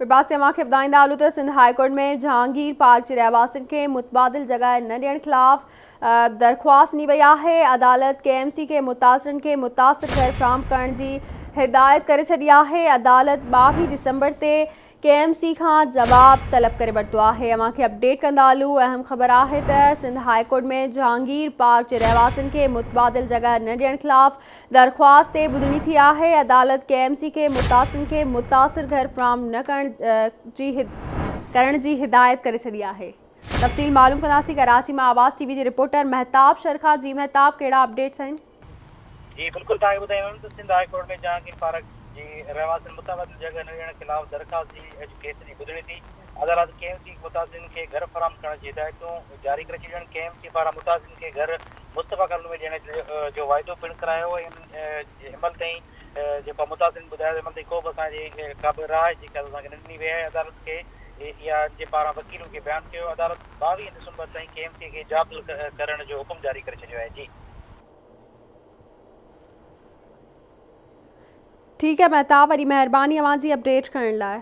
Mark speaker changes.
Speaker 1: ٻئي پاسي اوهان کي ٻڌائيندا هلون ته Sindh high court ۾ Jahangir park جي رهواسين کي متبادل جڳهه نه ڏيڻ خلاف درخواست ڏني وئي آهي عدالت ڪي ايم سي کي متاثرن کي متاثر گهر فراهم ڪرڻ جي هدايت ڪري ڇڏي آهي عدالت 22 ڊسمبر تي ڪي ايم سي کان جواب طلب ڪري ورتو آهي اوهان کي اپڊيٽ ڪندا هلون اهم خبر آهي ته Sindh high court ۾ Jahangir park جي رهواسين کي متبادل جڳهه نه ڏيڻ خلاف درخواست تي ٻڌڻي ٿي آهي عدالت ڪي ايم سي کي متاثرن کي متاثر گهر فراهم نه ڪرڻ جي ڪرڻ جي هدايت ڪري ڇڏي آهي تفصيل معلوم ڪنداسين ڪراچي مان آواز ٽي وي جي رپورٽر مهتاب شر کان جي مهتاب ڪهڙا اپڊيٽس آهن.
Speaker 2: جي بلڪل توهان کي ٻڌايون ويون ته Sindh high court ۾ Jahangir park جي رهواسين متبادل جڳهه نه ڏيڻ خلاف درخواست جي اڄ ڪيس جي ٻڌڻي ٿي عدالت ڪي ايم سي متاثرين کي گهر فراهم ڪرڻ جي هدايتون جاري ڪري ڇڏيون آهن ڪي ايم سي پاران متاثرين کي گهر مصطفيٰ ڪالوني ۾ ڏيڻ جو واعدو پڻ ڪرايو ۽ هن مهل تائين جيڪو متاثرين ٻڌايو ته هن مهل تائين ڪو به اسان جي ڪا به راء جيڪا اسان کي نه ڏني وئي آهي عدالت کي اها ان جي پاران وڪيلن کي بيان ڪيو عدالت 22 ڊسمبر تائين ڪي ايم سي کي جواب طلب ڪرڻ جو حڪم جاري ڪري ڇڏيو آهي جي.
Speaker 1: ٺيڪ آهي مهتاب وڏي مهرباني اوهان جي اپڊيٽ ڪرڻ لاء.